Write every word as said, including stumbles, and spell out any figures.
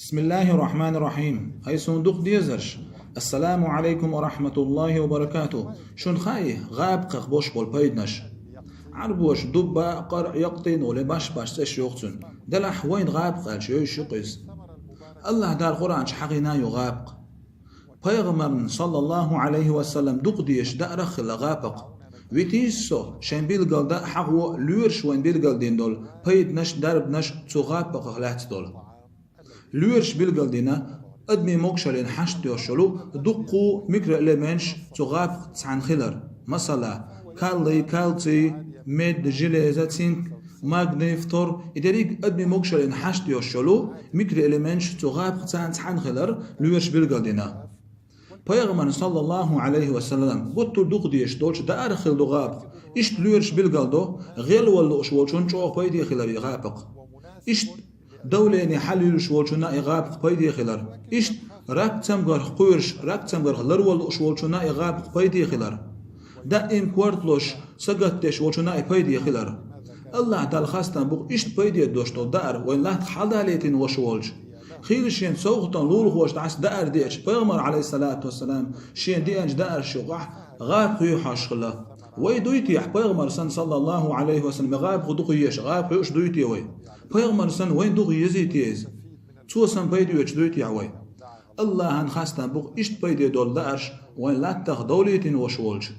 بسم الله الرحمن الرحيم. Ай суна дукха дезарш. السلام عليكم ورحمة الله وبركاته. Шуна хаьий гӀабакхех болуш болу пайданаш? Ӏарбоша дубба а, къаръа а, якътин а олу баш-баш цӀераш йоху цуьнан. Делахь вайна гӀабакх аьлча йовзуш ю-кх иза. АллахӀа Дала Къуръан чу хьахийна ю гӀабакх. Пайхамарна, саллаллаху Ӏалайхи ва саллам, дукха дезаш даар а хилла гӀабакх. Витийша со, шайн билгалдан а, хьахо а лоьраш вайна билгалдина долу пайданаш а, дарбанаш а цу гӀабакхах лаьцна долу. Лоьраш билгалдина адамийн могушаллина хьашт йолуш йолу дуккха а микроэлементаш цу гӀабакхаца цхьаьна хилар. Масала, калий, кальций, медь, железо, цинк, магний, фтор, и дерриг а адамийн могушаллина хьашт йолуш йолу микроэлементаш цу гӀабакхаца цхьаьна хилар лоьраш билгалдина. Пайхамарна, саллаллаху Ӏалайхи ва саллам, гуттар а дукха дезаш долчу даарах хилла ду гӀабакх. Иштта лоьраш билгалдо, гӀелвала лууш волчунна чӀогӀа пайде хилар и гӀабакх. Иштта давление хьалаюьйлуш волчунна и гӀабакх пайде хилар. Иштта рак цамгарх кхоьруш, рак цамгарх ларвала лууш волчунна и гӀабакх пайде хилар. Даим корта лозуш, сагатдеш волчунна и пайде хилар. АллахӀа Далла хастам бу-кх иштта пайде долуш долу даар вайн латтах хьалдалийтина ваша волчу. Хийла шен совгӀатан лулахоша дӀаса даар деача, Пайхамар, Ӏалайхиссалату вассалам, шен деанчу дааршна юкъахь гӀабакх хьоьхуш хилла. Вай дуй те, Пайхамар санна, саллаллаху Ӏалайхи ва саллам, гӀабакх дукха езаш, гӀабакх хьоьхуш дуй те вай? Пайхамар санна, вайна дукха езий те иза? Цо санна пайде оьцуш дуй те вай? АллахӀан хастам бу-кх иштта пайде долу даарш вайн латтах довлийтина ваша волчу.